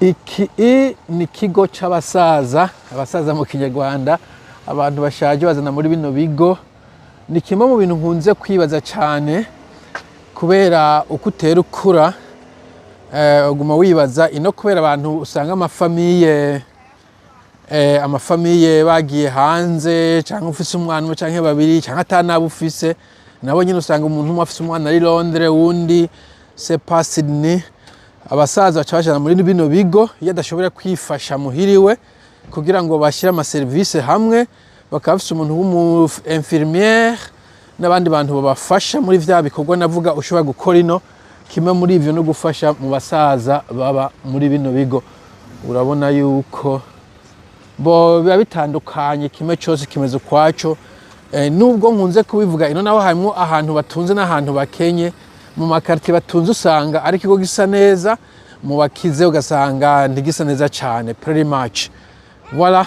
Iki ni ikigo c'abasaza, abasaza mu Kinyarwanda, abantu bashaje bazana muri bino bigo. Ni kimwe mu bintu nkunze kwibaza cane, kubera uko utera ukura uguma wibaza ino, kubera abantu usanga amafamille bagiye hanze, canke ufise umwana umwe canke babiri, canke ata nabo ufise. Nabo nyene usanga umuntu umwe afise umwana ari Londres, uwundi c'est pas Sydney. Abasaza baca bajana muri bino bigo iyo adashobora kwifasha muhiriwe, kugira ngo bashyire amaserivisi hamwe, bakaba bafise umuntu w'umu infirmière n'abandi bantu babafasha muri vya bikorwa navuga ushobora gukora ino. Kimwe muri ivyo no gufasha mu basaza baba muri bino bigo. Urabona yuko bo biba bitandukanye, kimwe cyose kimeze ukwaco. Nubwo nkunze kubivuga, ino naho harimwo ahantu batunze n'ahantu bakenye. Mu maquartier batunze usanga ari ikigo gisa neza, mu bakize ugasanga ntigisa neza cyane, pretty much. Voilà.